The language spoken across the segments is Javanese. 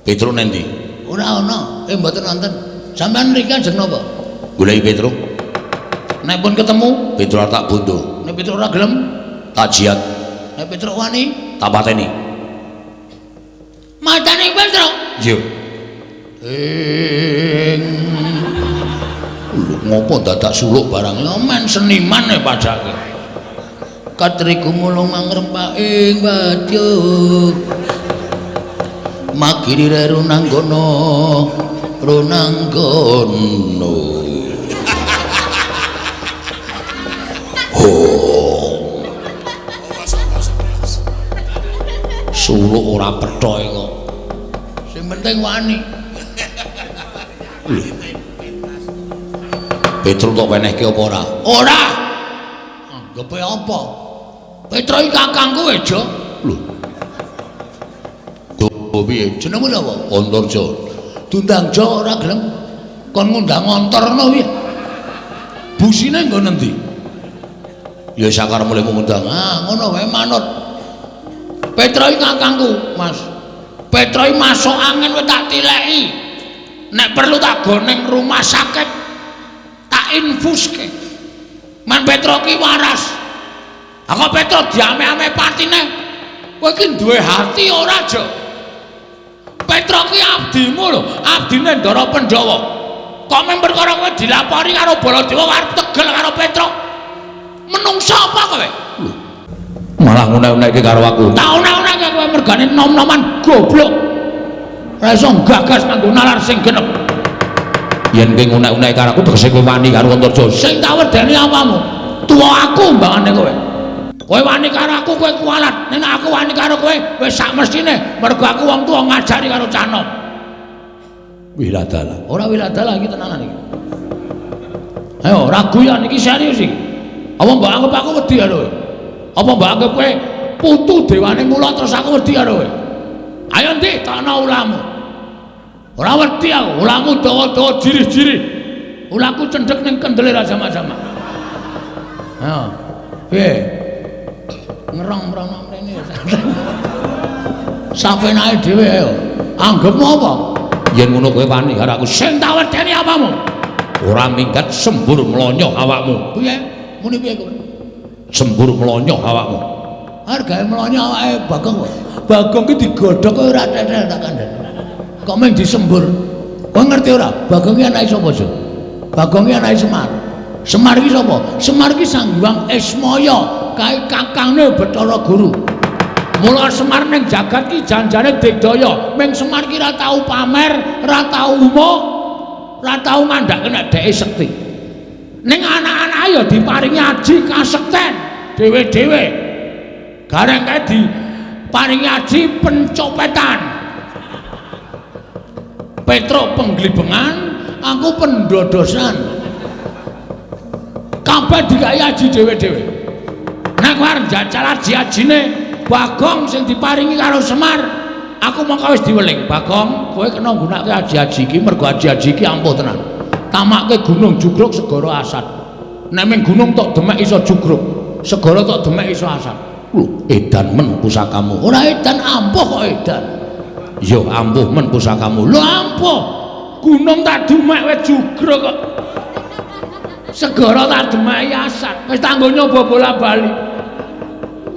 Petruk nendi? Ora ana. Mboten wonten. Sampeyan mriki ajeng napa? Goleki Petruk. Nek pun ketemu, Petruk tak bondo. Nek Petruk ora gelem, tak jiat. Nek Petruk wani, tak pateni. Mateni Petruk? Iya. Ing lho ngopo dadak suluk barang men seniman e padake. Katriku mulung mangrempak ing wadya. Magiri runanggono runanggono. Oh. Suluk ora pethoke kok. Sing penting wani. Petruk kok wenehke apa ora? Ora. Anggepe apa? Petruk iki kakangku ejo. Lho. Lho piye? Jenengmu sapa? Antarja. Diundang Jo ora gelem. Kon ngundang Antarna piye? Busine nggon endi? Ya sakarepmu lek ngundang. Ah, ngono wae manut. Petruk iki kakangku, Mas. Petruk iki masuk angin wis tak tileki. Nek perlu tak go ning rumah sakit, tak infuske. Men Petruk ki waras. Aku Petruk diame-ame patine. Kowe iki duwe hati ora, Jo? Petruk ki abdimu lho, abdine Ndara Pandhawa. Kok men perkara kowe dilapori karo Baladewa arep tegel karo Petruk. Menungsa apa kowe? Lho. Malah ngunek-unekke karo aku. Tak unek-unekke kowe mergane nom-noman goblok. Ora iso gagas nganggo nalar sing genep. Yen kowe ngunek-unekke karo aku tegese kowe wani karo Antarja. Sing tak wedeni apamu? Tuwa aku mbangane kowe. Kowe wani karo aku kowe kualat. Nek aku wani karo kowe wis sak mestine mergo aku wong tuwa ngajari karo cah nom. Wiladala. Ora wiladala iki tenanan iki. Ayo ora guyon iki serius iki. Apa mbok anggap aku wedi karo kowe? Apa mbok anggap kowe putu dewane mula terus aku wedi karo kowe? Ayo ndi tokno ulamu. Ora wedi aku, ulamu dawa-dawa jirih-jirih. Ulaku cendhek ning kendele ra jama-jama. Ayo. Piye? Ngerong mrono mrene. Sapenake dhewe ayo. Anggepmu apa? Yen ngono kowe wani karo aku. Sing tak wedeni apamu? Ora minggat sembur mlonyoh awakmu. Piye? Muni piye kowe? Sembur mlonyoh awakmu. Arep gawe mlonyoh awake Bagong kok. Bagong ki digodhog kowe ora tetel tak kandhani. Kok mung disembur. Kowe ngerti ora? Bagong ki anake sapa, Jo? Bagong ki anake Semar. Semar ki sapa? Semar ki Sang Hyang Ismaya, kae kakangne Bathara Guru. Mula Semar ning jagat ki janjane digdaya. Ming Semar ki ora tau pamer, ora tau umuk, ora tau ngandhake nek dheke sekti. Ning anak-anake ya diparingi aji kasekten dhewe-dhewe. Gareng kae diparingi aji pencopetan. Petruk penglibengan, aku pendodosan. Kabeh dikai aji dhewe-dhewe. Nek kowe arep njajal aji-ajine Bagong sing diparingi karo Semar, aku mongko wis diweling. Bagong, kowe kena nggunakake aji-aji iki mergo aji-aji iki ampuh tenan. Tamake gunung jugruk segara asat. Nek ming gunung tok demek iso jugruk, segara tok demek iso asat. Lho, edan men pusakamu. Ora edan, ampuh kok edan. Ya ampuh men pusakamu. Lho ampuh. Gunung tak demek wis jugruk kok. Segara tak demeki asat. Wis tak nggo nyoba bola-bali.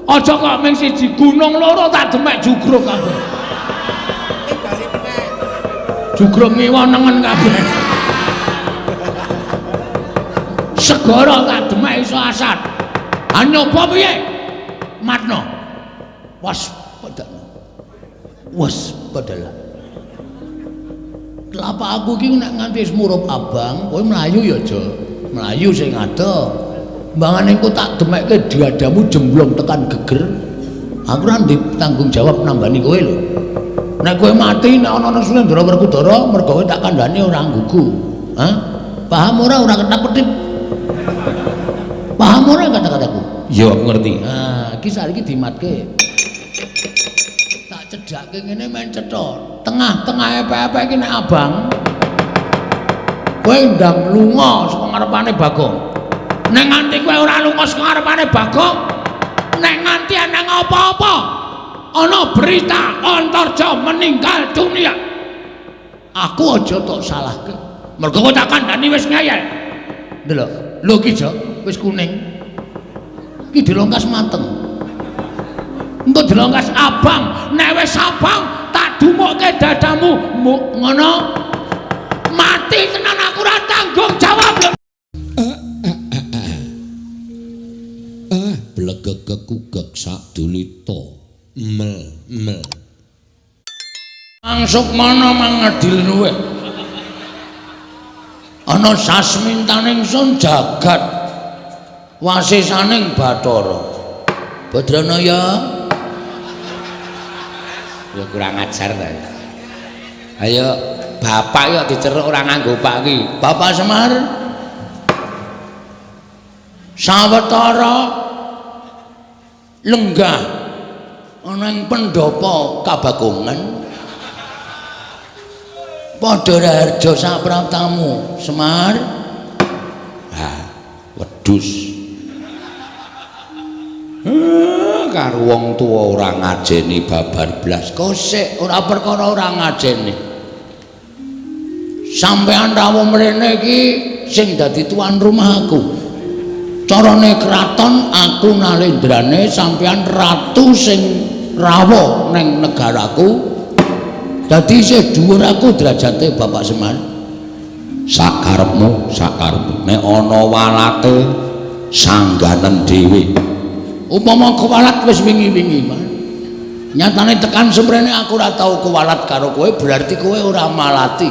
Aja kok ming siji gunung loro tak demek jugruk kabeh. Jugruk ngiwa nengen kabeh. Segara tak demek iso asat. Ha nyoba piye? Matno. Waspadana. Waspadalah. Telapak aku iki nek nganti wis murup abang, kowe mlayu ya, Jo. Mlayu sing adoh. Mbangane engko tak demekke diadamu jemblong tekan geger. Aku ora ndek tanggung jawab nambani kowe lho. Nek kowe mati nek ana Surendra Werkudara mergo kowe tak kandhani ora nggugu. Hah? Paham ora ora ketap-ketip? Paham ora kata-kataku? Iya, aku ngerti. Nah, iki saiki dimatke. Tak cedhake ngene men cetha. Tengah-tengah epek-epek iki nek abang kowe ndang lunga saka ngarepane Bagong. Nek nganti kowe ora lunga saka ngarepane Bagong, nek nganti ana apa-apa, ana berita Antarja meninggal dunia. Aku aja tok salahke. Mergo kowe tak kandhani wis ngeyel. Ndelok, lho ki Jo, wis kuning. Ki dilongkas mateng. Engko dilongkas abang, nek wis abang tak dumukke dadamu. Muk ngono. Mati tenan aku ora tanggung jawab lho. Blegegeg kugeg sak dulita. Mel mel. Mang Sukmana mangedil luwih. Ana sasmintaning sun jagat wasisaning Bathara. Badranaya. Ya kurang ajar ta. Ayo bapak yo diceruk ora nganggo pak ki. Bapak Semar. Sawetara lenggah ana ing pendhapa Kabagongan. Padha raharja sapraptamu, Semar. Ha, wedhus. Karo wong tuwa ora ngajeni babar blas. Kosek ora perkara ora ngajeni. Sampeyan rawuh mrene iki sing dadi tuan rumah aku. Carane kraton aku nalendrane sampeyan ratu sing rawuh ning negaraku. Dadi isih dhuwur aku derajate Bapak Semar. Sakarepmu, sakarepmu. Nek ana walate sangganen dhewe. Upama kewalat wis wingi-wingi, Mas. Nyatane tekan semrene aku ora tau kewalat karo kowe, berarti kowe ora malati.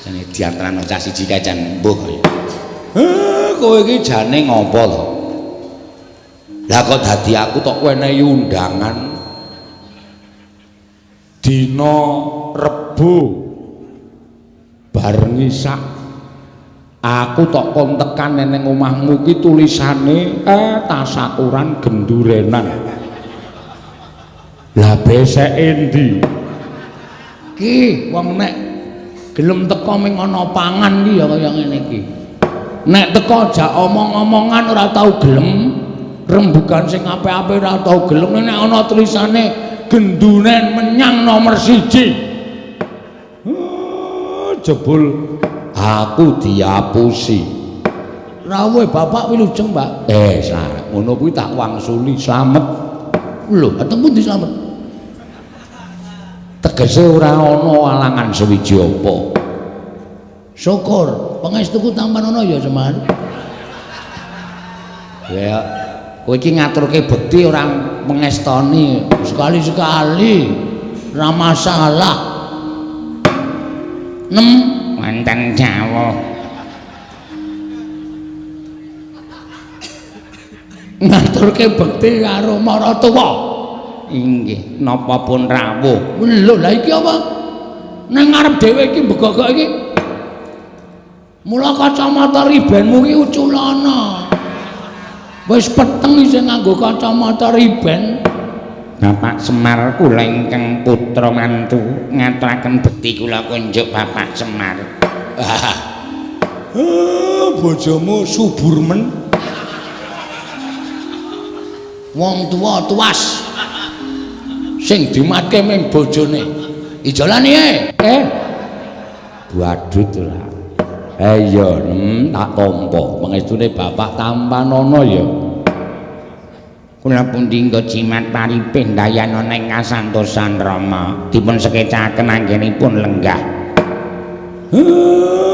Jane diantarane cah siji kae jan mbuh kaya. Kowe iki jane ngopo to? Lah kok dadi aku tok wenehi undangan dina Rebo bar ngisak aku tok kon tekan ning omahmu ki tulisane tasakuran gendurenan. Lah beseke endi? Ki wong nek gelem teko ming ana pangan ki ya kaya ngene iki. Nek teko jak omong-omongan ora tau gelem, rembugan sing apik-apik ora tau gelem, nek ana tulisane genduren menyang nomor 1. Jebul aku diapusi. Rawuh bapak wilujeng, Pak. Ngono kuwi tak wangsuli slamet. Lho, ketemu di slamet. Tegese ora ana alangan sewiji apa. Syukur, pangestuku tampan ana ya, Semar. Ya, kowe iki ngaturke bekti ora mengestoni. Sekali-sekali ora masalah. Nem wonten jawuh. Ngaturke bekti karo maratuwa. Inggih, napa pun rawuh. Lho, lha iki apa? Nang ngarep dhewe iki mbegogok iki. Mula kacamata ribenmu iki uculana. Wis peteng isih nganggo kacamata riben. Bapak Semar kula ingkang putra mantu ngaturaken bekti kula kunjuk Bapak Semar. Bojomu subur men. Wong tuwa tuas. Sing dimatke ming bojone. Ijolane Badut ora. Iya, tak tampa. Pangestune bapak tampanana ya. Kula pundi nggo jimat paripih ndayana ing kasantosan Rama. Dipun sekecaken anggenipun lenggah.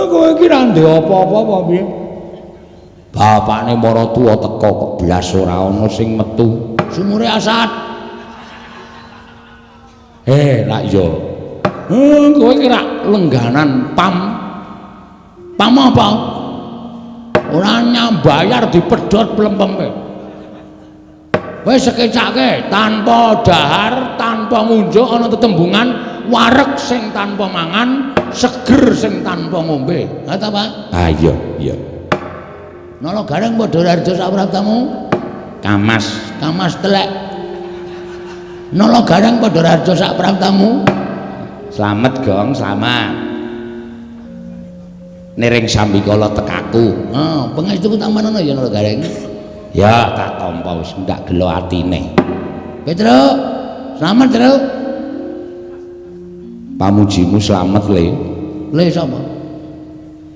Kowe iki ra ndek apa-apa apa piye? Bapakne maratuwa teka kok blas ora ana sing metu. Sumure asat. Lak iya. Kowe iki ra lengganan pam. Pam apa? Ora nyambayar dipedhot plempeme. Wis sekecake tanpa dahar, tanpa ngunjuk ana tetembungan wareg sing tanpa mangan, seger sing tanpa ngombe. Ha ta, Pak? Ha iya, iya. Nala gareng padha raharja sapraptamu? Kamas, kamas telek. Nala gareng padha raharja sapraptamu? Slamet, Gong, slamet. Niring sambikala tekaku. Ha, pangestuku tampanana ya Nala Gareng. Ya, tak tampa wis ndak gelo atine. Petruk, slamet, Truk. Pamujimu slamet le. Le sapa?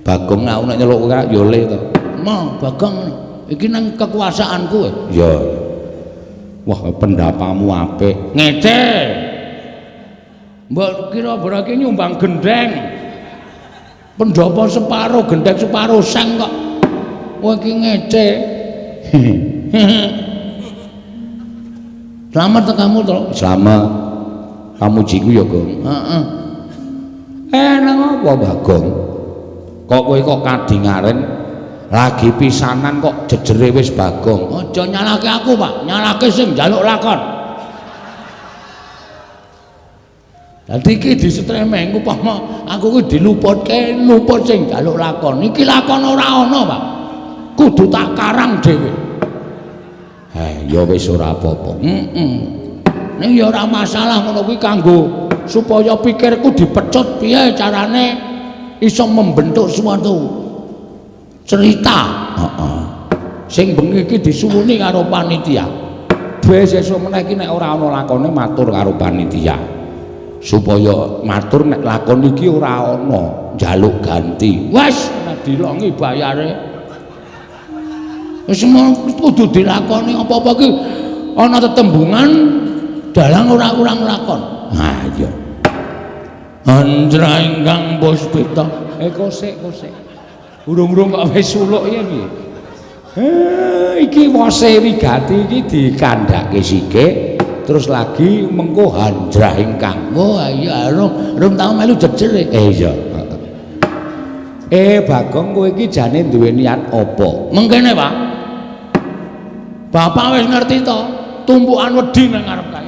Bagong aku nek nyeluk kowe ya le to. Ma, Bagong ngono. Iki nang kekuasaanku kowe. Ya. Wah, pendapamu apik. Ngece. Mbok kira berarti nyumbang gendeng. Pendapa separo, gendeng separo seng kok. Kowe iki ngece. Selamat kamu to. Selamat. Pamujiku ya, Gong. Heeh. Nang apa, Bagong? Kok kowe kok kadingaren lagi pisanan kok jejere wis Bagong. Aja nyalahke aku, Pak. Nyalahke sing njaluk lakon. Dadi iki disetremeng upama aku kuwi diluputke, luput sing njaluk lakon. Iki lakon ora ana, Pak. Kudu tak karang dhewe. Ya wis ora apa-apa. Heeh. Ning ya ora masalah ngono kuwi kanggo supaya pikirku dipecut piye carane iso membentuk suatu cerita. Heeh. Sing bengi iki disuwuni karo panitia. Besok meneh iki nek ora ana lakone matur karo panitia. Supaya matur nek lakon iki ora ana, njaluk ganti. Wes ora dilongi bayare. Wis kudu dilakoni apa-apa iki ana tetembungan dalang ora kurang lakon. Ha iya. Anjra ingkang puspita. Kosek kosek. Urung-urung kok wis suluk ya piye? Iki wose wigati iki dikandhake sithik terus lagi mengko hanjrah ingkang. Oh iya, rung tau melu jejer. Iya. Bagong kowe iki jane duwe niat apa? Mengkene, Pak. Bapak wis ngerti to, tumpukan wedi nang ngarep kae.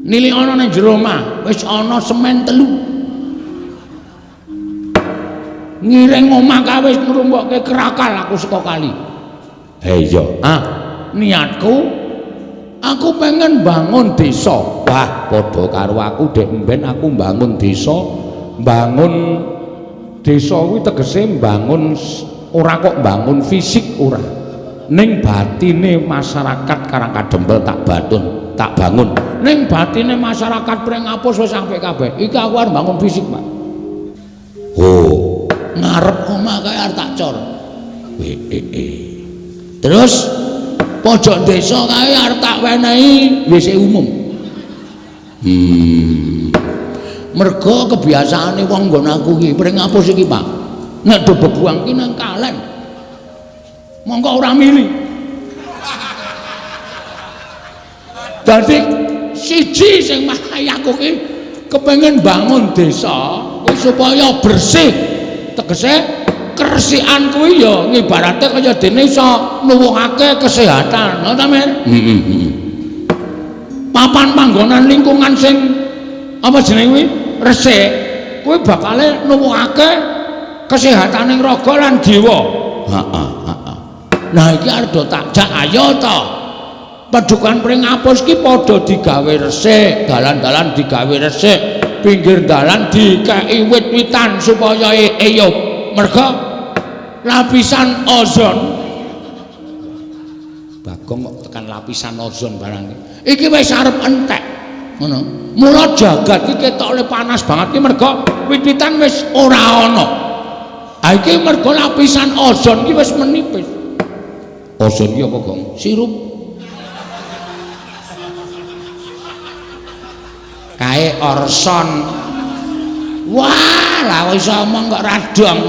Nili ana nang jero omah, wis ana semen 3. Ngiring omah kae wis ngrumpokke krakal aku saka kali. Iya. Ah, niatku aku pengen bangun desa. Wah, padha karo aku dek mben aku bangun desa. Bangun desa kuwi tegese bangun ora kok bangun fisik ora. Ning batine masyarakat Karangkadempel tak batun, tak bangun. Ning batine masyarakat Pringapus wis apik kabeh. Iki aku arep bangun fisik, Pak. Oh, ngarep omah kae arep tak cor. Terus pojok desa kae arep tak wenehi WC umum. Mergo kebiasaane wong nggon aku iki Pringapus iki, Pak. Nek do bebuang ki nang kalen. Monggo ora mili. Dadi siji sing marai aku ki kepengin bangun desa kuwi supaya bersih. Tegese keresikan kuwi ya ngibarate kaya dene iso nuwuhake kesehatan, ngono ta, Mir? Heeh. Papan panggonan lingkungan sing apa jenenge kuwi resik kuwi bakale nuwuhake kesehataning raga lan jiwa. Heeh, heeh. Nah iki arep do tak jak ayo to. Padukan Pringapus ki padha digawe resik, dalan-dalan digawe resik, pinggir dalan dikeki wit-witan supaya eyup. Merga lapisan ozon. Bagong kok tekan lapisan ozon barang iki. Iki wis arep entek. Ngono. Mula jagat iki ketokle panas banget ki merga wit-witan wis ora ana. Ha iki merga lapisan ozon ki wis menipis. Ozon ki apa, Gong? Sirup. Kae orson. Wah, lah iso omong kok radong.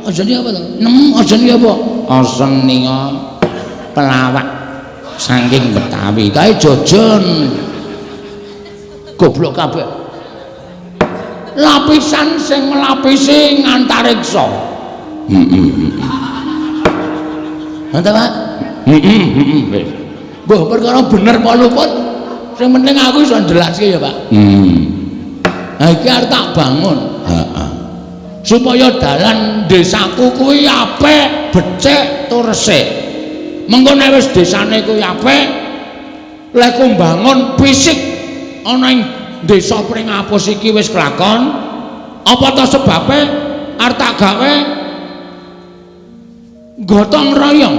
Ozon ki apa to? Nem, ozon ki apa? Ozon ninga pelawak saking Betawi. Kae jojon. Goblok kabeh. Lapisan sing melapisi antariksa. Heeh. Ngono ta, Pak? Heeh, wis. Mbah perkara bener apa luput, sing penting aku iso njelaske ya, Pak. Nah iki arep tak bangun. Heeh. Supaya dalan desaku kuwi apik, becik tur resik. Mengko nek wis desane kuwi apik, lek ku mbangun fisik ana ing desa Pringapus iki wis kelakon, apa ta sebabe arep tak gawe gotong royong.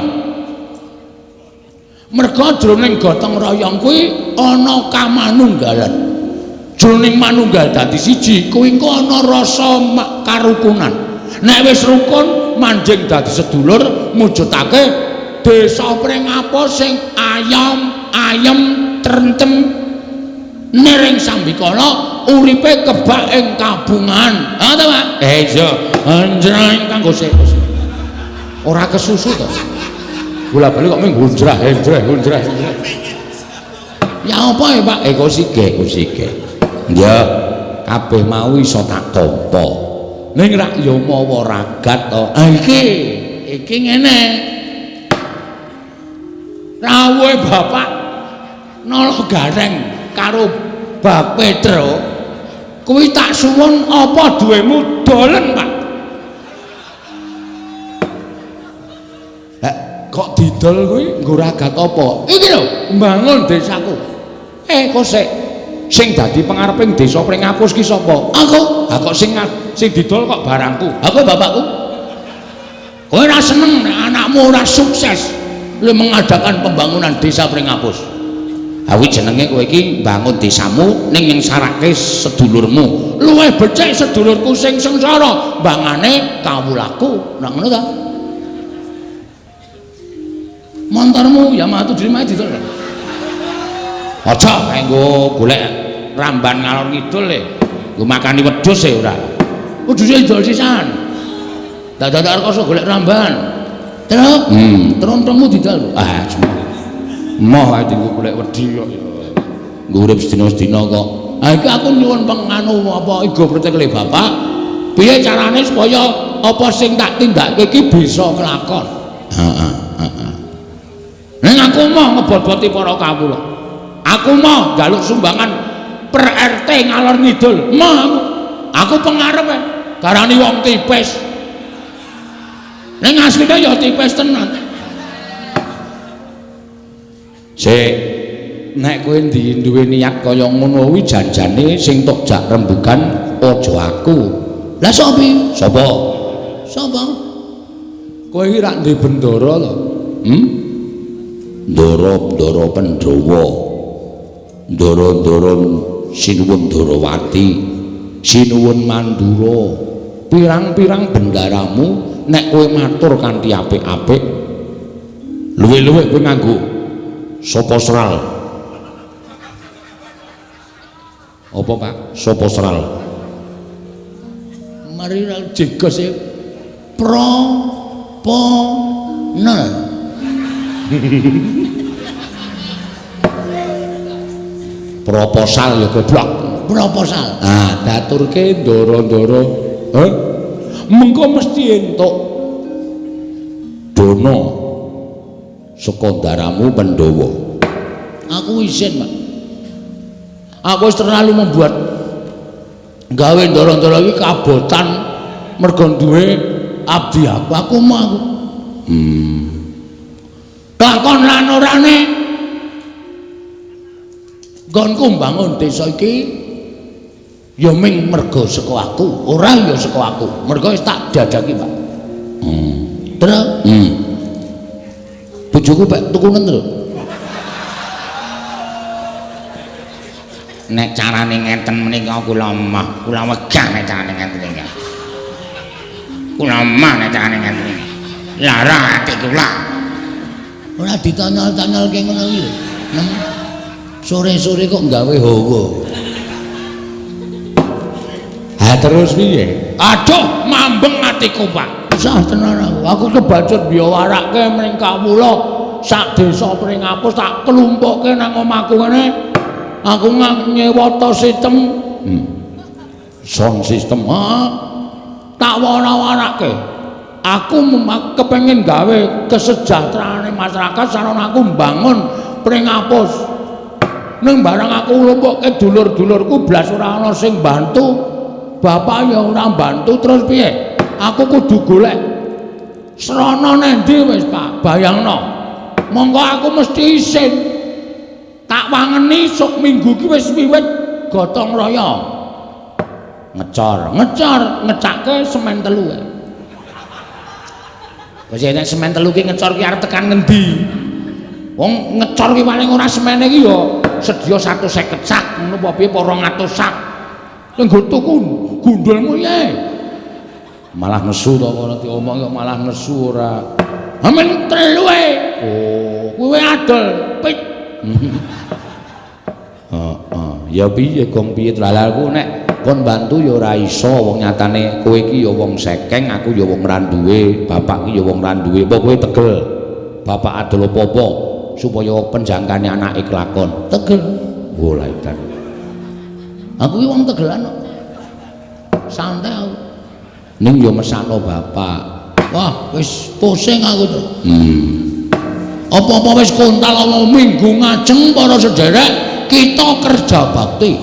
Merga jroning gotong royong kuwi ana kamanunggalan. Jroning manunggal dadi siji kuwi engko ana rasa karukunan. Nek wis rukun manjing dadi sedulur mujudake desa Pringapus sing ayom ayem trentem niring sambikala uripe kebak ing kabungan. Ha ta, Pak? Iya. Anjreng kanggo sik. Ora kesusu to. Bola-bali kok mung gunjrah, henjreh, gunjrah. Ya apa ya, Pak? Kok sige, kok sige. Ya, kabeh mau iso tak tampa. Ning rak ya mawa ragat to. Ah iki, iki ngene. Rawuhe Bapak Nala Gareng karo Bab Petro kuwi tak suwun apa duwemu dolen, Pak. Kok didol kuwi nggo ragat apa? Iki lho, mbangun desaku. Kok sik sing dadi pengareping desa Pringapus ki sapa? Aku. Ha kok sing didol kok barangku? Aku bapakku. Kowe ora seneng nek anakmu ora sukses le mengadakan pembangunan desa Pringapus. Ha kuwi jenenge kowe iki mbangun desamu ning nyengsarake sedulurmu. Luwih becik sedulurku sing sengsara mbangane kawulaku. Nah ngono ta? Montormu Yamaha 75 didol. Aja nggo golek ramban ngalor ngidul le. Nggo makani wedhus e ora. Wedhuse didol sisan. Dadak rekoso golek ramban. Terus, trontongmu didol. Ah, moh ae dienggo golek wedhi kok ya. Nggo urip sedina-sedina kok. Ha iki aku nyuwun penganu apa igo protekle bapak. Piye carane supaya apa sing tak tindakake iki bisa kelakon? Heeh, heeh. Ning aku mau ngebot-boti para kawula. Aku mau njaluk sumbangan per RT ngalor ngidul. Mau aku. Aku pengarep e. Garani wong tipis. Ning asline ya tipis tenan. Sik, nek kowe duwe niat kaya ngono kuwi janjane sing tok jak rembugan aja aku. Lah sapa? Sapa? Sapa? Kowe iki rak ndek bendara to? Ndara-ndara Pandhawa, ndara-ndara Sinuwun Darawati, Sinuwun Mandura, pirang-pirang bendaramu nek kowe matur kanthi apik-apik, luwih-luwih kowe nganggo sapa sral. Apa, Pak? Sapa sral? Mari ra jegos e pro po nel. Proposal ya goblok. Proposal. Ah, daturke ndara-ndara. Heh. Mengko mesti entuk dana saka ndaramu Pandhawa. Aku isin, Pak. Aku wis terlalu membuat gawe ndara-ndara iki kabotan mergo duwe abdi aku. Aku mau aku. Lakon lan orane nggonku mbangun desa iki ya ming mergo saka aku, ora ya saka aku. Mergo wis tak dadaki, Pak. Terus bojoku pek tukunen lho. Nek carane ngeten menika kula mah, kula wegah nek carane ngeten iki. Kula mah nek carane ngeten iki. Lara ati kula. Ora ditanyol-tanyolke ngono iki lho. Sore-sore kok gawe hawa. Ha terus piye? Aduh, mambeng atiku, Pak. Usah tenan aku. Aku kebacut biyawarake mring kawula sak desa Pringapus tak klumpukke nang omahku ngene. Aku nyewata sistem. Sound system. Heeh. Tak wara-warake. Aku kepengin gawe kesejahteraane masyarakat sarana aku mbangun Pringapus. Ning barang aku nglumpukke dulur-dulurku blas ora ana sing bantu. Bapak ya ora bantu terus piye? Aku kudu golek srana nendi wis, Pak. Bayangno. Monggo aku mesti isin. Tak wangeni sok minggu ki wis wiwit gotong royong. Ngecor, ngecor, ngecake semen telu. Wis nek semen telu ki ngecor ki arep tekan ngendi? Wong ngecor ki paling ora semene ki ya Sedia 150 sak ngono apa piye 200 sak. Nggo tuku gundulmu ye. Malah nesu to ora diomong kok malah nesu ora. Amen telu e. Oh, kowe adol pit. Heeh, ya piye gong piye lalalku nek kon bantu ya ora iso wong nyatane kowe iki ya wong sekeng, aku ya wong ra duwe, bapak iki ya wong ra duwe. Apa kowe tegel? Bapak adol apa-apa supaya penjangkane anake kelakon. Tegel. Oh, lha edan. Aku iki wong tegelan kok. Santai aku. Ning ya mesakno bapak. Wah, wis pusing aku to. Apa-apa wis kontal apa minggu ngajeng para sederek kita kerja bakti.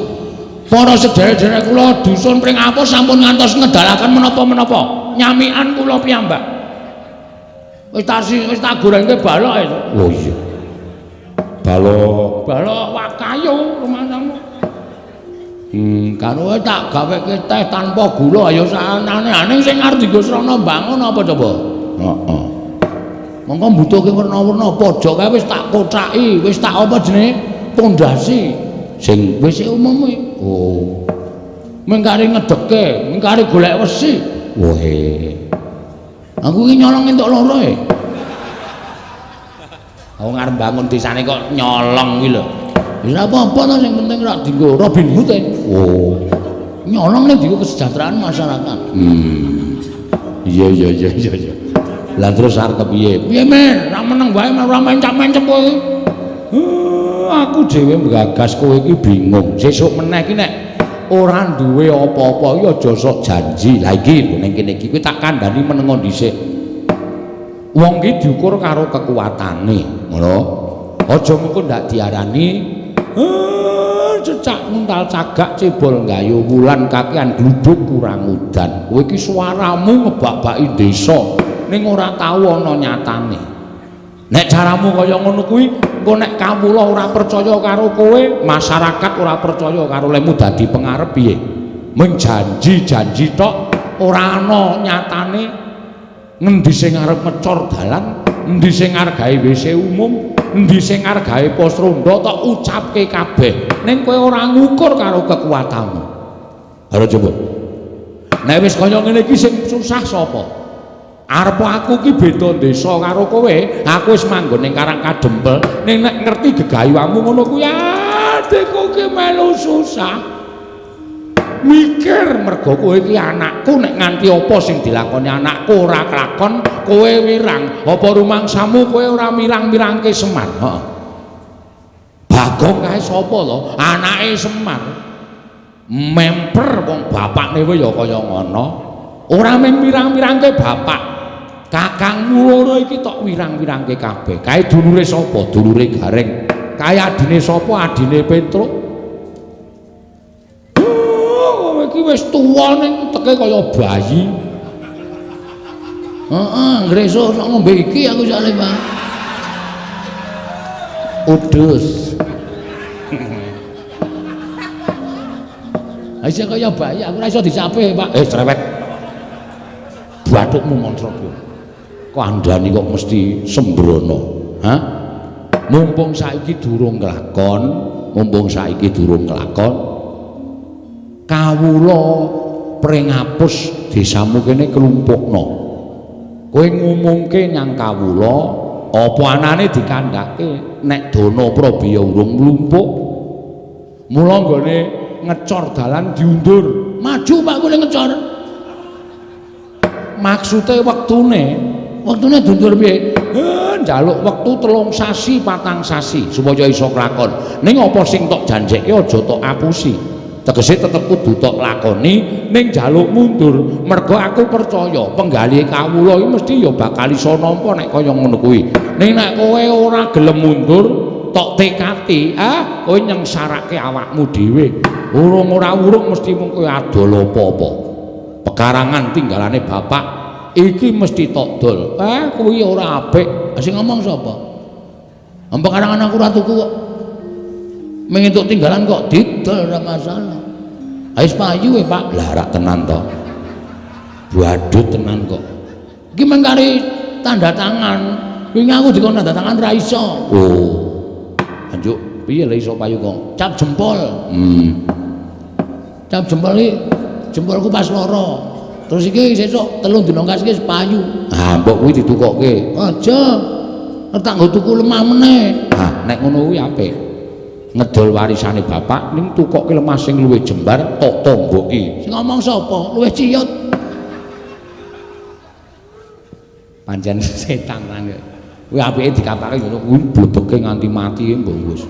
Para sederek-sederek kula dusun Pringapus sampun ngantos ngedalaken menapa-menapa. Nyamikan kula piyambak. Wis tak gorengke balok itu. Oh iya. Balok, balok wakayu rumangsamu. Karo tak gaweke teh tanpa gula ayo sakane-ane sing arep dienggo srana mbangun apa coba? Heeh. Monggo mbutuhke werna-werna pojok kae wis tak kocaki, wis tak apa jenenge? Pondasi sing wis umum kuwi. Oh. Mengkari ngedeke, mengkari golek wesi. Wohe. Aku iki nyolong entuk loro e. Wong arep bangun desane kok nyolong kuwi lho. Wis ora apa-apa to sing penting ora dienggo Robin Hood e. Oh. Nyolong nek dienggo kesejahteraan masyarakat. Iya iya iya iya iya. Lah terus arep kepiye? Piye men? Ora meneng wae ora mencap-mencep kowe. Aku dhewe nggagas kowe iki bingung. Sesuk meneh iki nek ora duwe apa-apa iki aja sok janji. Lah iki lho ning kene iki kowe tak kandhani menengo dhisik. Wong iki diukur karo kekuatane, ngono. Aja mengko ndak diarani cecak nguntal cagak cebol gayu wulan kakean gluduk kurang udan. Kowe iki suaramu ngebak-baki desa ning ora tau ana nyatane. Nek caramu kaya ngono kuwi, engko nek kawula ora percaya karo kowe, masyarakat ora percaya karo lemu dadi pengarep piye? Mung janji-janji tok ora ana nyatane. Ngendi sing arep ngecor dalan, endi sing arep gawe WC umum, endi sing arep gawe pos ronda tok ucapke kabeh. Ning kowe ora ngukur karo kekuatanmu. Halo coba. Nek wis kaya ngene iki sing susah sapa? Arep aku ki beda desa karo kowe, aku wis manggon ning Karang Kadempel, ning nek ngerti gegayuanmu ngono kuwi adikku ki melu susah. Mikir mergo kowe iki anakku, nek nganti apa sing dilakoni anakku ora kelakon, kowe wirang. Apa rumangsamu kowe ora mirang-mirangke Semar? Heeh. Bagong kae sapa to? Anake Semar. Memper wong bapakne wae ya kaya ngono. Ora mung mirang-mirangke bapak. Kakangmu loro iki tok wirang-wirangke kabeh. Kae dulure sapa? Dulure Gareng. Kae adine sapa? Adine Petruk. Kowe iki wis tuwa ning teke kaya bayi. Heeh, ngreso sok ngombe iki aku sale, Pak. Udus. Isih kaya bayi, aku ora iso dicape, Pak. Cerewet. Bathukmu montrok yo. Kandhani kok mesti sembrono. Hah? Mumpung saiki durung kelakon, mumpung saiki durung kelakon, kawula Pringapus desamu kene klumpukno. Kowe ngumumke nyang kawula, apa anane dikandhake nek dana prabeya urung mlumpuk. Mula nggone ngecor dalan diundur. Maju Pak kowe ngecor. Maksude wektune, wektune diundur piye? Njaluk wektu 3 sasi, 4 sasi supaya iso kelakon. Ning apa sing tok janjekke aja tok apusi. Tegese tetep kudu tok lakoni ning njaluk mundur. Mergo aku percaya penggalih kawula iki mesti ya bakal iso nampa nek kaya ngono kuwi. Ning nek kowe ora gelem mundur, tok tekati, kowe nyengsarake awakmu dhewe. Urung ora urung mesti mung kowe adol apa-apa. Pekarangan tinggalane bapak iki mesti tok dol. Kuwi ora apik. Sing ngomong sapa? Pekarangan aku ora tuku kok. Mung entuk tinggalan kok didol ora masalah. Wis payu e, Pak. Lah rak tenan to. Badut tenan kok. Iki mung kari tanda tangan. Wingi aku dikon tanda tangan ra iso. Oh. Anjuk Piye lho iso payu kok? Cap jempol. Cap jempol iki jempolku pas loro. Terus iki sesuk 3 dina kas iki payu. Ah, mbok kuwi ditukokke. Aja. Tak nggo tuku lemah meneh. Ah, nek ngono kuwi apik. Ngedol warisane bapak ning tukokke lemah sing luwih jembar tok tonggoki. Sing ngomong sapa? Luwih ciyut. Pancen setan lan. Kuwi apike dikapake ngono kuwi blebeke nganti mati mbok wis.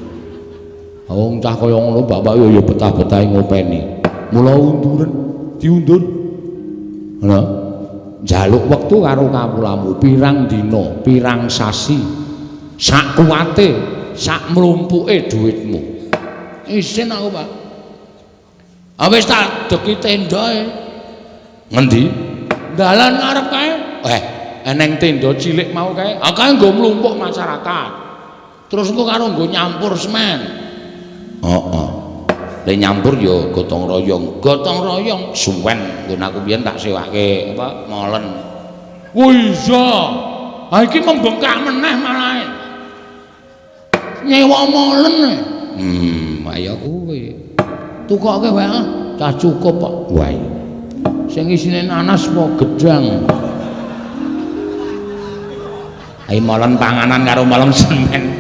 Wong cah kaya ngono bapak yo betah-betahe ngopeni. Mula unduren, diundur. Lha njaluk wektu karo kawulamu pirang dina, pirang sasi. Sak kuwate, sak mlumpuke dhuwitmu. Isin aku, Pak. Ah wis tak deki tendae. Ngendi? Dalan ngarep kae. Eneng tenda cilik mau kae. Ah kae nggo mlumpuk masyarakat. Terus engko karo nggo nyampur semen. Heeh. Le nyampur ya gotong royong. Gotong royong suwen nggon aku biyen tak sewake apa molen. Oh iya. Ha iki membengkak meneh malah. Nyewa molen. Ayo kuwi. Tukoke wae ah, cah cukup kok. Wae. Sing isine nanas apa gedang? Ayo molen panganan karo molen semen.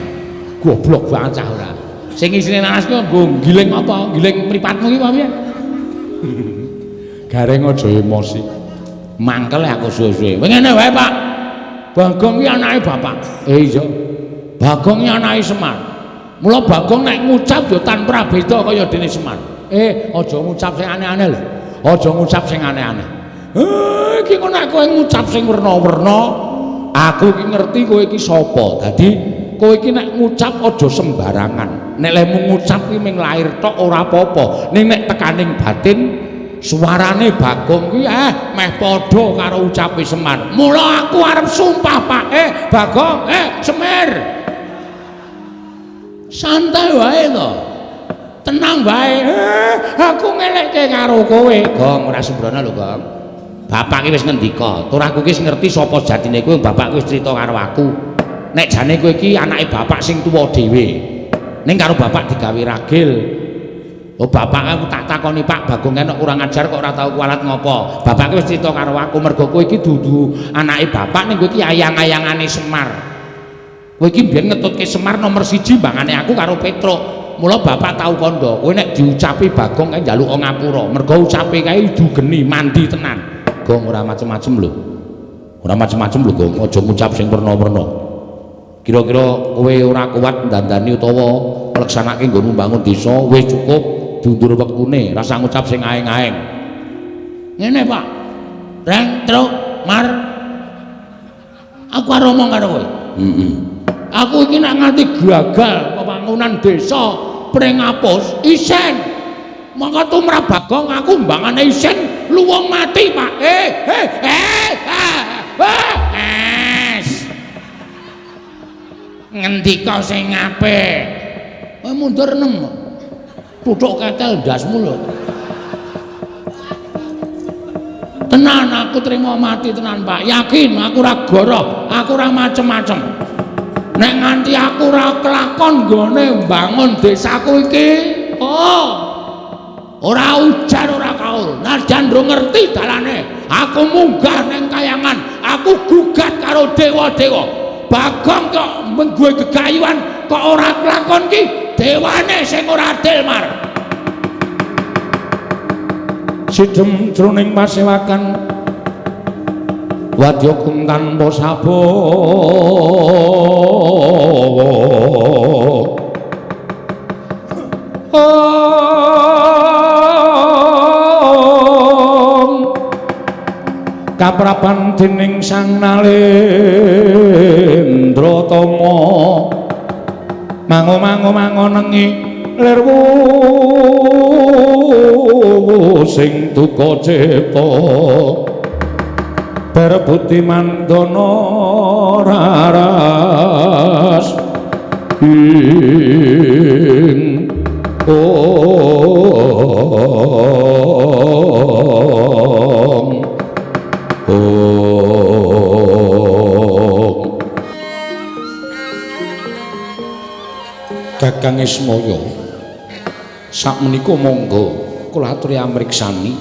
Goblok banget cah ora. Sing isine nanas ku nggo giling apa? Giling mripatmu ki apa piye? Gareng aja emosi. Mangkel aku suwe-suwe. Ngene wae, Pak. Bagong ki anake bapak. Iya. Bagong ki anake Semar. Mula Bagong nek ngucap ya tanpa beda kaya dene Semar. Aja ngucap sing aneh-aneh lho. Aja ngucap sing aneh-aneh. Iki kok nek kowe ngucap sing werna-werna, aku iki ngerti kowe iki sapa. Dadi kowe iki nek ngucap aja sembarangan. Nek lehmu ngucap kuwi mung lair tok ora apa-apa. Ning nek tekaning batin suarane Bagong kuwi meh padha karo ucape Semar. Mula aku arep sumpah, Pak. Bagong, Semir. Santai wae to. Tenang wae. Aku ngelekke karo kowe. Gong ora sembrono lho, Gong. Bapak ki wis ngendika, tur aku ki wis ngerti sapa jatine kowe, bapak wis crita karo aku. Nek jane kowe iki anake bapak sing tuwa dhewe. Ning karo bapak digawe ragil. Oh bapak aku tak takoni Pak Bagong enek kurang ajar kok ora tau kualat ngopo. Bapak wis crita karo aku mergo kowe iki dudu anake bapak ning kowe iki ayang-ayangane Semar. Kowe iki mbiyen ngetutke Semar nomor 1 mbangane aku karo Petruk. Mula bapak tau kandha, kowe nek diucapi Bagong kae njaluk ngapura. Mergo ucape kae idu geni mandi tenan. Gong ora macem-macem lho. Ora macem-macem lho Gong, aja ngucap sing werna-werna. Kira-kira kowe ora kuat ndandani utawa ngleksanake nggonmu mbangun desa wis cukup diundur wektune, rasa ngucap sing aeng-aeng. Ngene, Pak. Reng, truk, mar. Aku arep omong karo kowe. Heeh. Aku iki nek nganti gagal pembangunan desa Pringapus isen. Mongko tumrap Bagong aku mbangane isen luwung mati, Pak. Ngendika sing apik. Kowe mundur 6. Tuthuk ketel ndasmu lho. Tenan aku trimo mati tenan, Pak. Yakin aku ora goroh, aku ora macem-macem. Nek nganti aku ora kelakon nggone mbangun desaku iki, oh. Ora ujar ora kaul. Najan ndro ngerti dalane, aku munggah ning kayangan, aku gugat karo dewa-dewa. Bagong kok menggue gegayuhan kok ora kelakon ki dewane sing ora adil mar. Sidem jroning pasewakan wadya kung tanpa sabawa. Kaprapan dening Sang Nalendra Tama mango-mango mangonengi lirwu sing duka cipta berbudi mandana raras ing Kakang Ismaya, sakmenika monggo kula aturi amriksani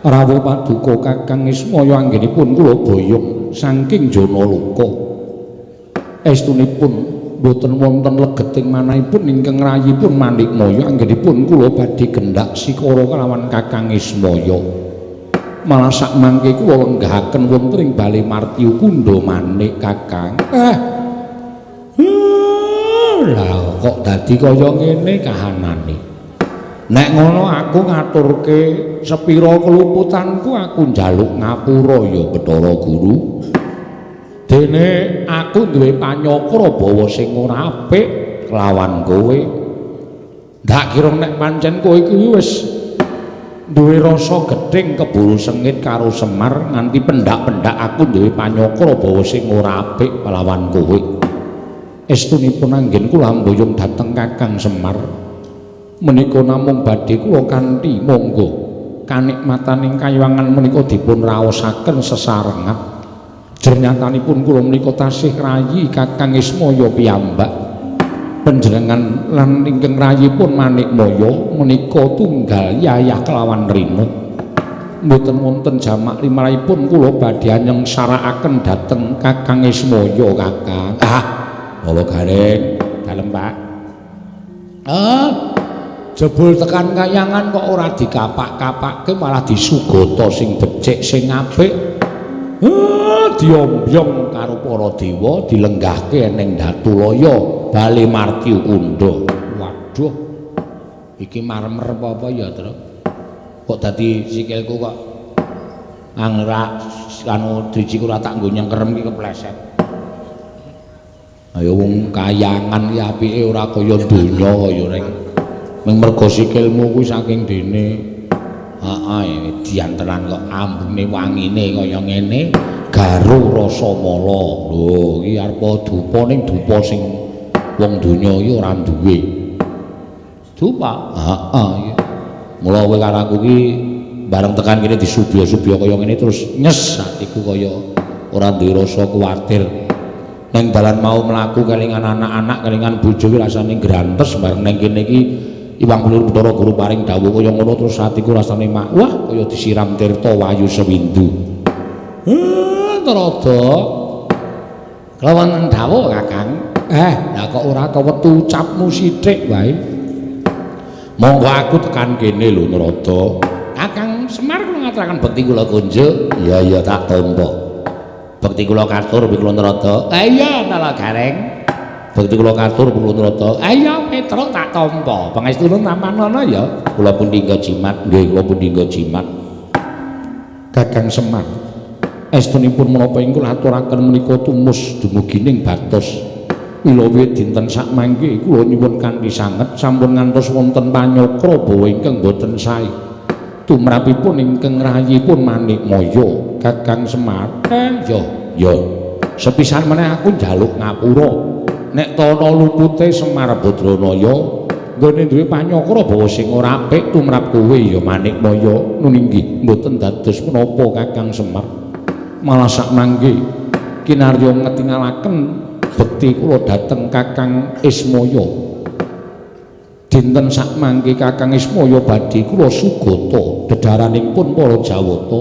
rawuh paduka Kakang Ismaya anggenipun kula boyong saking Janaloka. Estunipun boten wonten legeting manahipun ingkang rayipun Manikmaya anggenipun kula badhe gendak sikara kalawan Kakang Ismaya. Malah sakmangke kula lenggahaken wonten ing Bale Martyu Kundha Manik Kakang. Lah kok dadi kaya ngene kahanane. Nek ngono aku ngaturke sepira keluputanku, aku njaluk ngapura ya Bathara Guru. Dene aku duwe panyakra bawa sing ora apik kelawan kowe. Ndak kira nek pancen kowe iki wis duwe rasa gething keburu sengit karo Semar nganti pendak-pendak aku duwe panyakra bawa sing ora apik kelawan kowe. Estunipun anggen kula mboyong dhateng Kakang Semar menika namung badhe kula kanthi monggo kanikmataning kayuwangan menika dipun raosaken sesarengan. Jernyatanipun kula menika tasih rayi Kakang Ismaya piyambak. Panjenengan lan ingkang rayipun Manikmaya menika tunggal yayah kelawan rina. Mboten wonten jamak limrahipun kula badhe nyengsarakaken dhateng Kakang Ismaya Kakang. Ah, monggo gareng dalem Pak. Ah, jebul tekan kayangan kok ora dikapak-kapake malah disugata sing becik sing apik. Diombyong karo para dewa dilenggahke ning Datulaya Bale Martyu Kundha. Waduh. Iki marmer apa-apa ya, Tru? Kok dadi sikilku kok angrak anu drijiku ora tak nggo nyengkerem iki kepleset. Ayo wong kayangan iki apike ora kaya donya kaya reng. Ming mergo sikilmu kuwi saking dene. Heeh, edian tenan kok ambune wangine kaya ngene, garu rasa mala. Lho, iki arep dupa ning dupa sing wong donya iki ora duwe. Dupa? Heeh iki. Mula kowe karo aku iki bareng tekan kene disubya-subya kaya ngene terus nyes atiku kaya ora duwe rasa kuwatir. Neng dalan mau mlaku kelingan anak-anak, kelingan bojo ki rasane grantes bareng neng kene iki Iwang Blur Bathara Guru paring dawuh kaya ngono terus atiku rasane mak wah kaya disiram tirta wayu sewindu. Narada. Kelawan dawuh Kakang. Lah kok ora kewetu ucapmu sithik wae. Monggo aku tekan kene lho Narada. Kakang Semar kula ngaturaken bekti kula kunjuk. Iya iya tak tampa. Bekti kula katur kula Narada. Iya Nala Gareng. Bekti kula katur kula Narada. Iya Petruk tak tampa. Pangestune tampanana ya. Kula pun dinggo jimat. Nggih kula pun dinggo jimat. Kakang Semar, estunipun menapa ing kula aturaken menika tumus dumugi ning batos. Mila dinten sakmangke kula nyuwun kanthi sanget sampun ngantos wonten panyakra bawa ingkang boten sae. Tumrapipun ingkang rayipun Manikmaya Kakang Semar. Yo yo. Sepisan meneh aku njaluk ngapura. Nek tana lupute Semar Badranaya nggone duwe panyakra bawa sing ora apik tumrap kowe ya Manikmaya. Nun inggih mboten dados menapa Kakang Semar. Malah sakmangke kinarya ngetingalaken bekti kula dhateng Kakang Ismaya. Dinten sakmangke Kakang Ismaya badhe kula sugata dedharanipun para Jawata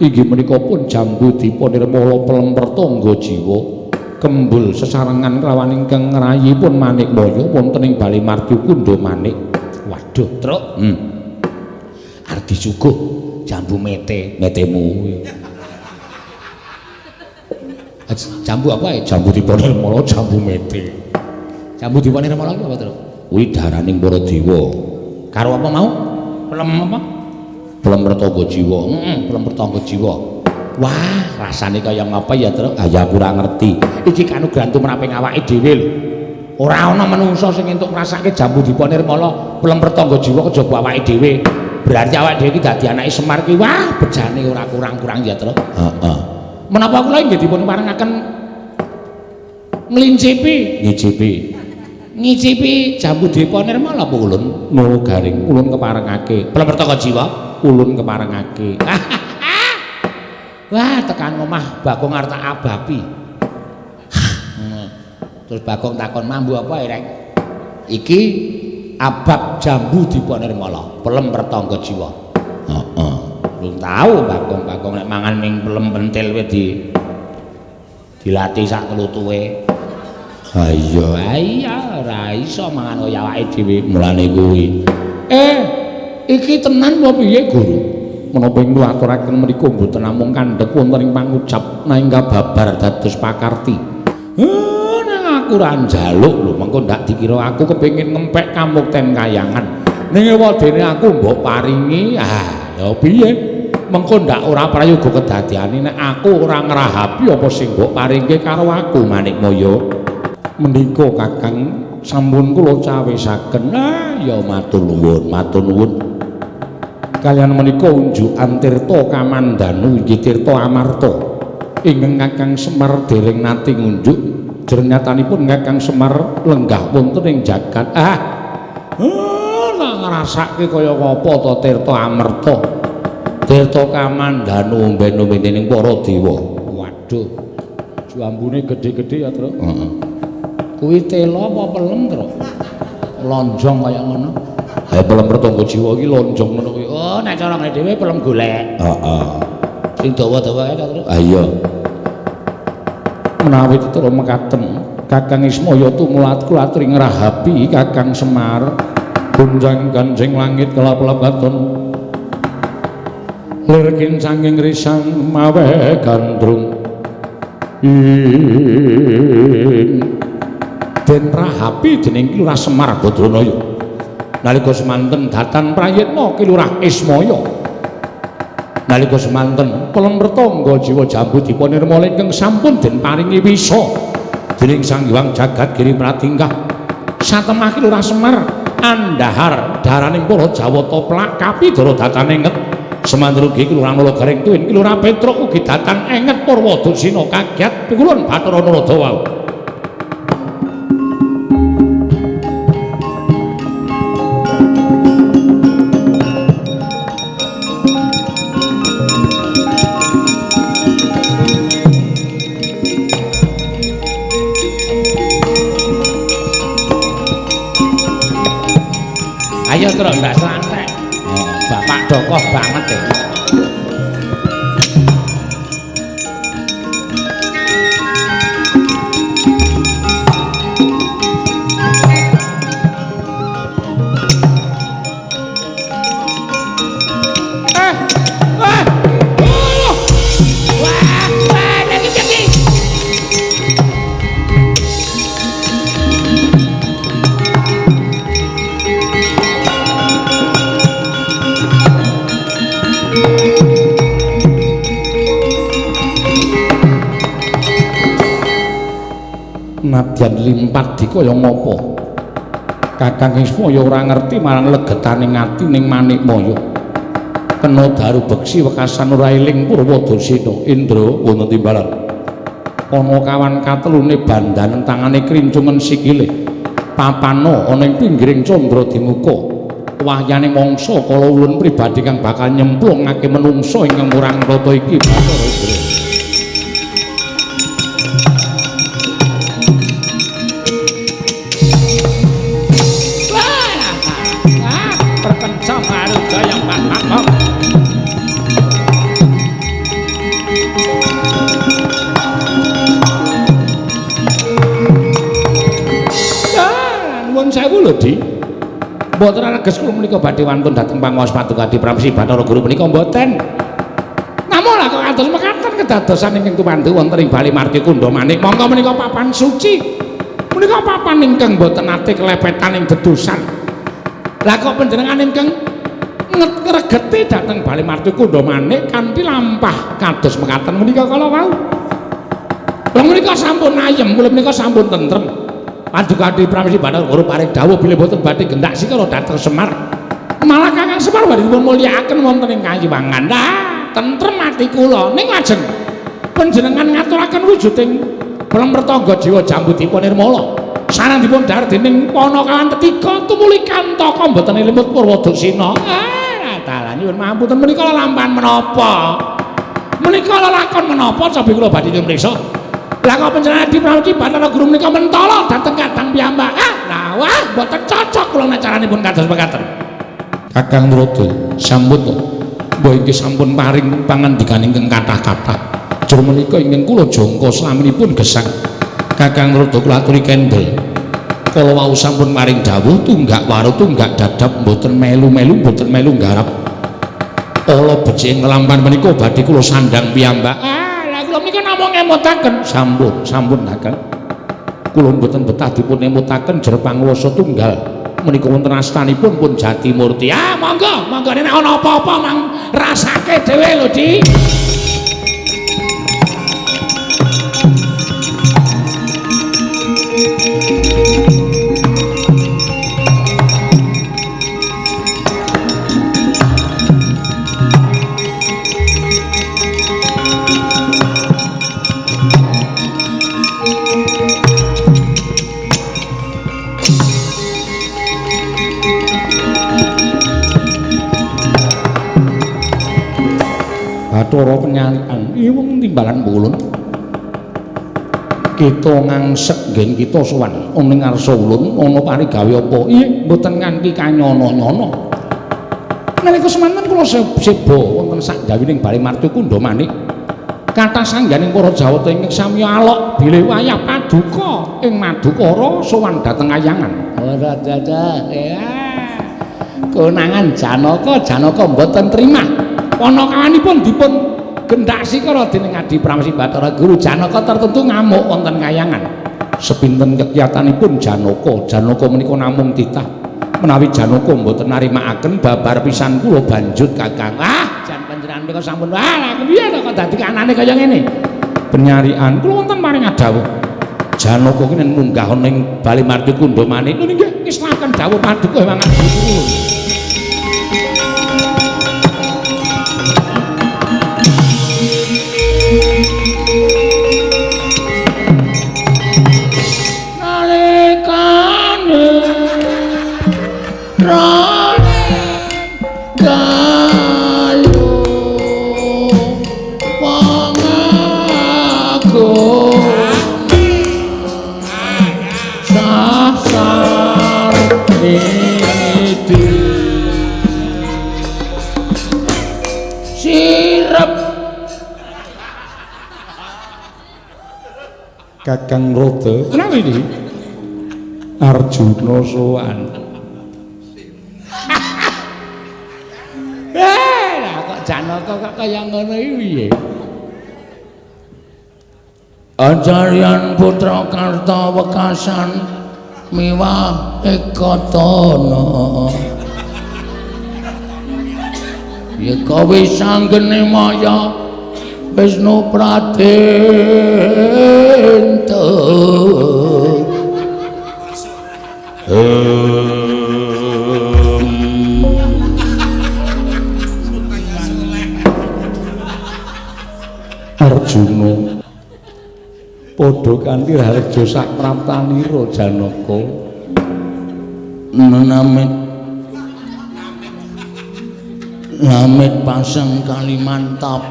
inggih menika pun jambu dipa nirmala pelemper tangga jiwa kembul sesarengan kelawan ingkang ngrayipun Manikmaya wonten ing Bale Martyu Kundha Manik. Waduh, Truk. Arep disuguh jambu mete, metemu. Jambu apa ya? Jambu dipa nirmala jambu mete. Jambu dipa nirmala apa, Truk? Kuwi daraning para dewa. Karo apa mau? Pelem apa? Pelem pertangga jiwa. Heeh, pelem pertangga jiwa. Wah, rasane kaya ngapa ya, Truk? Ah ya aku ora ngerti. Iki kanugrahan tumraping awake dhewe lho. Ora ana manungsa sing entuk ngrasake jambu dipa nirmala pelem pertangga jiwa kejaba awake dhewe. Berarti awake dhewe iki dadi anake Semar ki wah bejane ora kurang-kurang ya, Truk. Heeh. Menapa kula inggih dipun parengaken nglincipi, ngicipi. Ngicipi jambu dipa nirmala apa ulun? Nolo garing ulun keparengake. Pelem pertangga jiwa ulun keparengake. Wah, tekan omah Bagong arep tak abapi. Terus Bagong takon, "Mambu apa, Rek?" Iki abab jambu dipa nirmala, pelem pertangga jiwa. Heeh. Belum tahu Bagong-bagong nek mangan ning pelem pentil wis dilatih sak tlutuhe. Ha iya, iya ora iso mangan kaya awake dhewe mulane kuwi. Iki tenan apa piye, Guru? Menapa ing kula aturaken mriku mboten namung kandhek wonten ing pangucap nanging kababar dados pakarti. Nang aku ora njaluk lho, mengko ndak dikira aku kepengin ngempek kamukten kayangan. Ning ewadene aku mbok paringi, ah lha piye? Mengko ndak ora prayoga kedadeane nek aku ora ngrahapi apa sing mbok paringke karo aku, Manikmaya. Menika Kakang sampun kula cawisaken. Ah ya matur nuwun, matur nuwun. Kalian menika unjukan Tirta Kamandanu inggih Tirta Amarta. Ingkang Kakang Semar dereng nate ngunjuk, jroning nyatanipun Kakang Semar lenggah wonten ing jagat. Ah, lah ngrasake kaya apa to Tirta Amarta? Tirta Kamandanu omben-ombene ning para dewa. Waduh. Jambune gedhe-gedhe ya, Truk. Heeh. Kuwi tela apa pelem, Truk? Lonjong kaya ngono. Ha pelem pertangga jiwa iki lonjong ngono kuwi. Oh, nek cara ngene dhewe pelem golek. Heeh. Sing dawa-dawa kae to, Truk. Ha iya. Menawi tetera mekaten, Kakang Ismaya tumulat kula aturi ngrahapi Kakang Semar. Gonjang ganjing langit kelap-kelap katon. Lir kincanging risang mawe gandrung. Ing den rahapi dening Ki Lurah Semar Badranaya. Nalika semanten datan prayitna Ki Lurah Ismaya. Nalika semanten pelem pertangga jiwa jambu dipa nirmala ingkang sampun den paringi wisa dening Sang Hyang Jagat Giri Pratingkah. Satemah Ki Lurah Semar andhahar daraning para Jawata plak kapidara datan enget. Semanten ugi Ki Lurah Nala Gareng tuwin Ki Lurah Petruk ugi datan enget Purwadasina kagiat pikulun Bathara Narada wau. Ayo Truk, ndak santai. Oh, bapak dokoh banget ya. Nadyan limpat dikaya ngapa Kakang Ismaya ora ngerti marang legetane ati ning Manikmaya. Kena daru beksi wekasan ora eling Purwadasina. Indra wonten timbalan ana kawan katelune bandanen tangane krincungen sikile papana ana ing pinggiring candra dimuka wahyane mangsa kala ulun pribadi kang bakal nyemplungake menungsa ingkang murang tata iki Bathara Indra. Mboten ateges kula menika badhe wantun dhateng panguwas Paduka Pramsi Bathara Guru menika mboten. Namung lah kok kados mekaten kedadosan ingkang tumandu wonten ing Bali Margi Kundha Manik. Monggo menika papan suci. Menika papan ingkang mboten nate kelepetan ing dedusan. Lah kok panjenengan ingkang ngregeti dhateng Bali Margi Kundha Manik kanthi lampah kados mekaten menika kala wau. Kula menika sampun ayem, kula menika sampun tentrem. Paduka Pramesti Bathara Guru paring dawuh bilih boten badhe gendak sikara dhateng Semar. Malah Kakang Semar badhe dipun mulyakaken wonten ing Kayiwangan. Lah, tentrem ati kula. Ning lajeng panjenengan ngaturaken wujuding pelem pertangga jiwa jambu dipa nirmala. Sareng dipun dhahar dening Panakawan tetiga tumuli kantaka mboten limut Purwadasina. Ah, dalan nyuwun pangapunten menika lelampahan menapa? Menika lelakon menapa cobi kula badhe nyuwun priksa. Lah kok panjenengan Adi Pramoci Bathara Guru menika mentala dhateng kadang piyambak. Ah, lah wah mboten cocok kula nek caranipun kados mekaten. Kakang Narada, sampun to. Mbah inggih sampun paring pangandikan ingkang kathah-kathah. Jur menika ingkang kula jangka slaminipun gesang. Kakang Narada kula aturi kendel. Kala wau sampun paring dawuh tunggak waru tunggak dadap mboten melu-melu mboten melu nggarap. Ala becik nglampan menika badhe kula sandhang piyambak. Ah, lah kula menika namung ngemutaken. Sampun, sampun Kakang. Kula mboten betah dipun emutaken jer panguwasa tunggal. Menika wonten astanipun pun Jatimurti. Ah, monggo, monggo nek ana apa-apa mang rasake dhewe lho, Di. Bathara penyalikan iki wong timbalan ulun. Kita ngangsek nggen kita sowan ana ing ngarsa ulun ana parigawe apa? Iya, mboten nganti kanyono-nyono. Nalika semanten kula seba wonten sakjawining bale Marcukundha manik. Kathah sangganing para Jawata ingkang sami alok bilih wayah paduka ing Madukara sowan dhateng kayangan. Ora dadah. Ya. Konangan Janaka, Janaka mboten trimah. Panakawanipun dipun gendak sikara dening Adi Pramesi Bathara Guru. Janaka tertentu ngamuk wonten kayangan. Sepinten kekiyatanipun Janaka, Janaka menika namung titah menawi Janaka mboten narimakaken babar pisan kula banjut Kakang. Ah, jan panjenengan menika sampun wah lha kepiye to kok dadi kanane kaya ngene. Penyarian kula wonten paring dawuh. Janaka ki nen munggah ana ing bale Marcukundha manik. Lho nggih ngislaken dawuh paduka mangan kula. Kakang Narada, kenapa ini? Arjuna sowan. Lah kok Janaka kok kaya ngono iki piye? Ajaryan putra Karta wekasan miwah ekatana. Ya kowe sanggene maya Wisnu Pradenta. Arjuna padha kanthi raharja sak praptanira Janaka. Namit namit pasang Kalimantap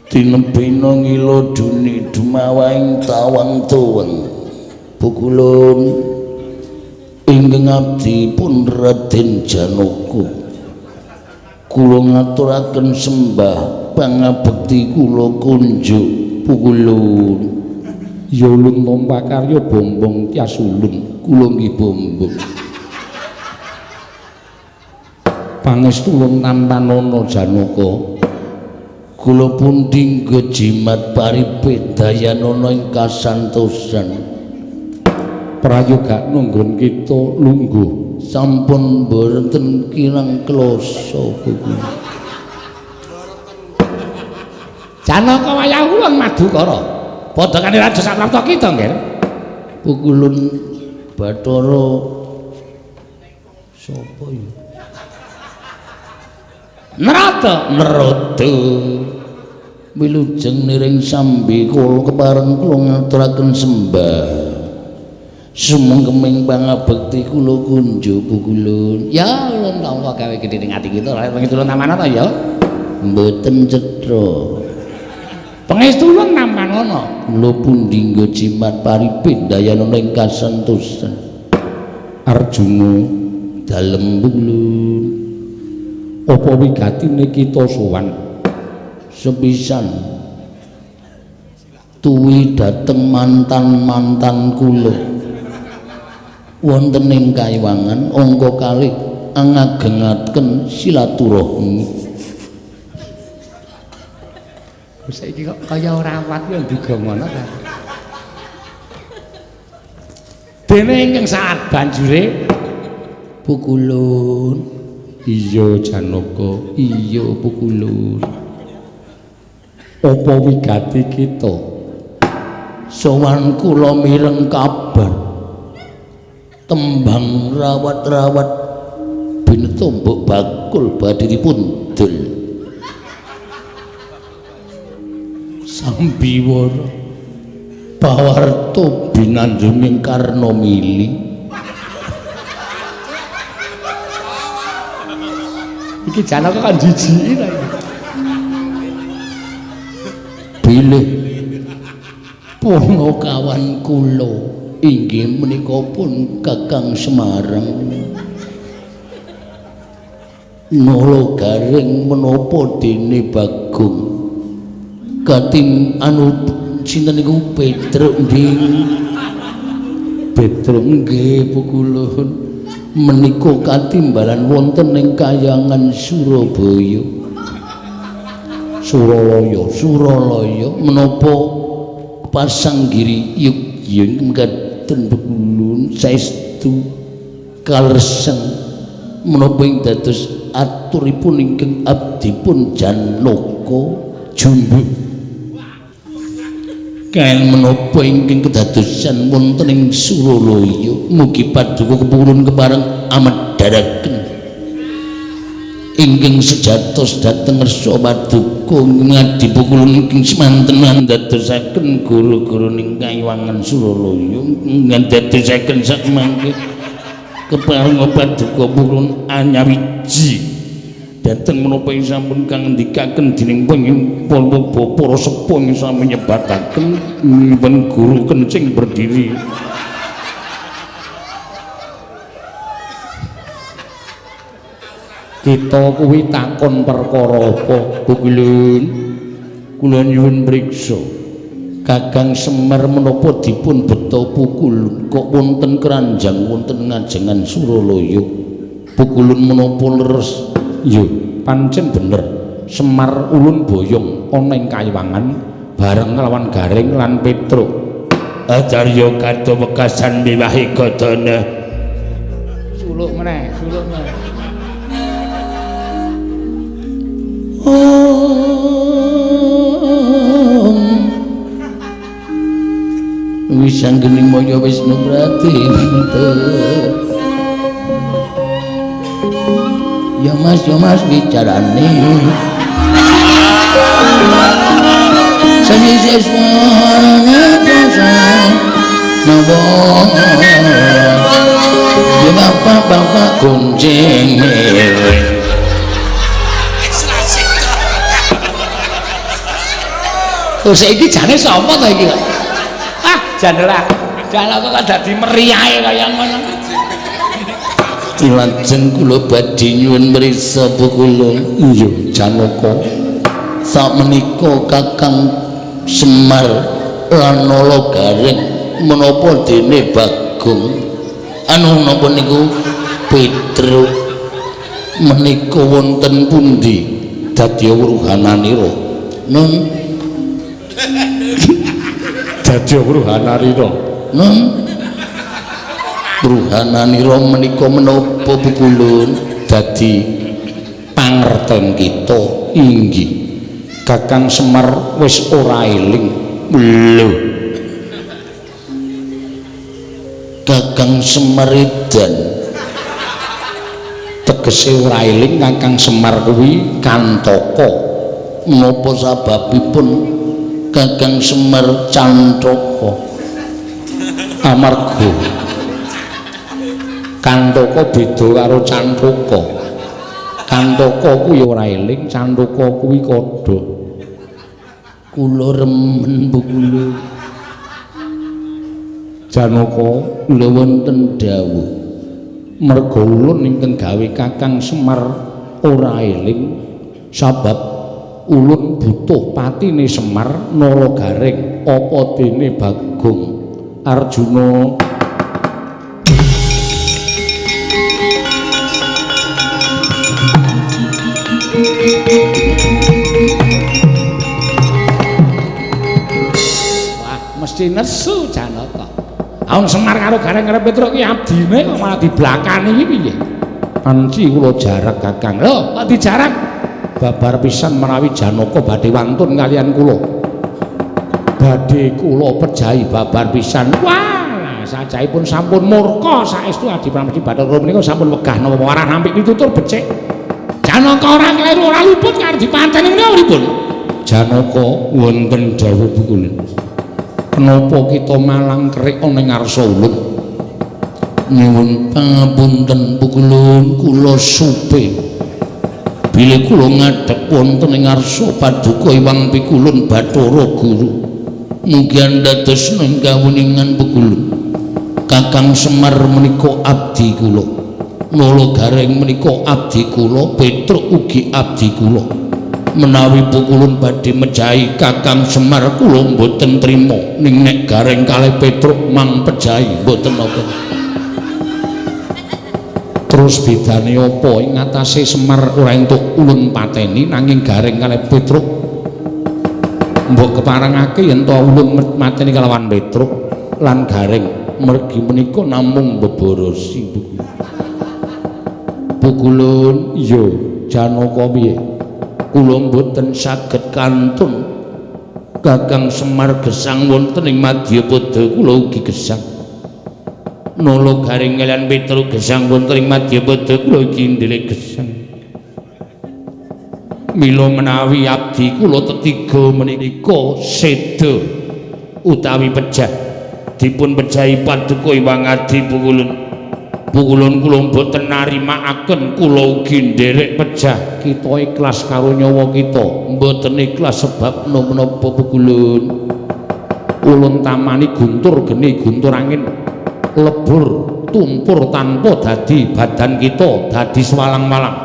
tinebina ngila duni dumawaing tawang tuweng pukulun ingkang abdi pun Raden Janaka kula ngaturaken sembah pangabekti kula kunjuk pukulun. Ya ulun tampa karya bombong tias ulun kula nggih bombong pangestu ulun tampanana Janaka. Kula pundi nggo jimat paripih dayanana ing kasantosan prayogakna nggon kita lungguh sampun boten kirang klasa kuwi. Janaka wayah ulun Madukara padha kali raja saprapta kita nggih. Pukulun Bathara sapa ya? Narada, Narada wilujeng niring sambi kula kepareng kula ngaturaken sembah sumengkeming pangabekti kula kunjuk pukulun. Ya ulun tampa gawe gedhe ning ati kita pangestu ulun tamana ta ya mboten cetha. Pangestu ulun tampanana. Kula pundi nggo jimat paripin dayanana ing kasentosan. Arjuna dalem pukulun. Apa wigatine kita sowan? Sepisan tuwi dhateng mantan-mantan kula wonten ing Kaiwangan angka kalih angagengaken silaturahmi. Saiki kok kaya ora wat ya nduga ngono ta. Dene ingkang saat banjure pukulun. Iya Janaka, iya pukulun. Apa wigati kita? Sowan kula mireng kabar tembang rawat-rawat binetombok bakul badhe dipun dol. Sambiwara pawarta binandunging karna mili. Iki Janaka kan jijiki ta iki. Bilih punakawan kula inggih menika pun Kakang Semarang. Nala Gareng menapa dene Bagong katim anu sinten niku Petruk nggih. Petruk nggih pukulun menika katimbalan wonten ing kayangan Surabaya. Suralaya, Suralaya menapa pasanggiri yugya mekaten pukulun saestu kaleresan menapa ing dados aturipun ingkang abdipun Janaka jumbuh. Kael menapa ingkang kedadosan wonten ing Suralaya mugi paduka kepulun kepareng amedharaken ingkang sejatos dhateng ngersa paduka ngadi pukulun ingkang semanten ngandadosaken guru-guru ing Kaiwangan Suralaya ngandadosaken sakmangke kepareng paduka pukulun anyawiji dhateng menapa ing sampun kang ngendikaken dening para sepuh ing sampun nyebataken nyuwun guru kencing berdiri. Kita kuwi takon perkara apa? Pukulun kula nyuwun priksa Kakang Semar menapa dipun beta pukulun kok wonten keranjang wonten ngajengan Suralaya. Pukulun menapa leres? Iya, pancen bener. Semar ulun boyong ana ing Kaiwangan bareng lawan Gareng lan Petruk. Acarya kato wekasan miwahi gadana. Suluk meneh, suluk meneh. Wis anggening maya Wisnu Pratinta. Ya mas bicarane. Ya bapak-bapak gonceng. Lho saiki jane sapa to iki? Ah, jan ora. Jan kok dadi meriahe kaya ngono. Lajeng kula badhe nyuwun mriksa pukulun. Iya, Janaka. Sakmenika Kakang Semar lan Nala Gareng menapa dene Bagong anu napa niku Petruk menika wonten pundi dadi wuruhananira? Nun dadi wuruhananira. Nun wuruhananira menika menapa pukulun dadi pangerten kita? Inggih. Kakang Semar wis ora eling. Lho. Kakang Semar edan. Tegese ora eling Kakang Semar kuwi kantaka. Menapa sababipun Kakang Semar cantaka? Amarga kantaka beda karo cantaka. Kantaka kuwi ora eling, cantaka kuwi kodha. Kula remen Pukulun. Janaka kula wonten dawuh. Merga ulun ingkang gawe Kakang Semar ora eling sabab ulun butuh patine Semar Nala Gareng apa dene Bagong Arjuna. Wah, mesti nesu Janaka. Aun Semar karo Gareng karo Petruk ki abdine kok malah diblakani iki piye? Panci kula jarak Kakang. Lho, kok dijarak? Babar pisan menawi Janaka badhe wantun kalian kula. Badhe kula pejahi babar pisan. Wah, sajaipun sampun murka saestu Adi Pramesti Bathara menika sampun wegah napa warah nampik pitutur becik. Janaka ora kleru ora luput karo dipanteni menika pripun? Janaka wonten dawuh Pukulun. Kenapa kita malang kerik ana ing ngarsa ulun? Nyuwun pangapunten Pukulun, kula supe. Bilih kula ngadhep wonten ing ngarsa paduka Hyang Pikulun Bathara Guru. Mugi andadosna ing kawuningan Pukulun. Kakang Semar menika abdi kula. Nala Gareng menika abdi kula, Petruk ugi abdi kula. Menawi Pukulun badhe mejahi Kakang Semar kula mboten trima, ning nek Gareng kalih Petruk mang pejahi mboten napa. Terus bedane apa ing ngatasé Semar ora entuk ulun pateni nanging Gareng kalih Petruk mbok keparengake yen to ulun mateni kalawan Petruk lan Gareng mergi menika namung beborosi. Pukulun iya Janaka piye? Kula mboten saged kantun Kakang Semar gesang wonten ing madyapada kula ugi gesang. Nala Gareng kaliyan Petruk gesang wonten ing madyapada kula ugi ndelik gesang. Mila menawi abdi kula tetiga menika seda utawi pejah dipun pejahi paduka Hyang Adi Pukulun. Pukulun kula mboten narimakaken kula ugi nderek pejah. Kita ikhlas karo nyawa kita, mboten ikhlas sebab menapa Pukulun. Ulun tamani guntur geni guntur angin lebur tumpur tanpa dadi badan kita dadi swalang-walang.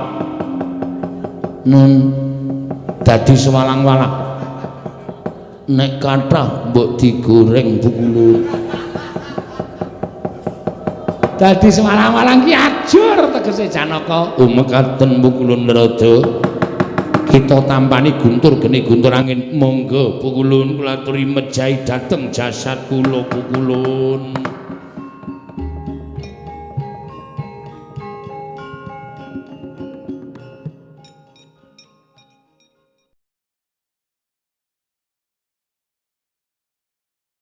Nun dadi swalang-walang. Nek kathah mbok digoreng Pukulun. Dadi swalang-walang ki ajur tegese Janaka. Umekaten Pukulun rada. Kita tampani guntur geni guntur angin. Monggo Pukulun kula aturi mejahi dhateng jasad kula Pukulun.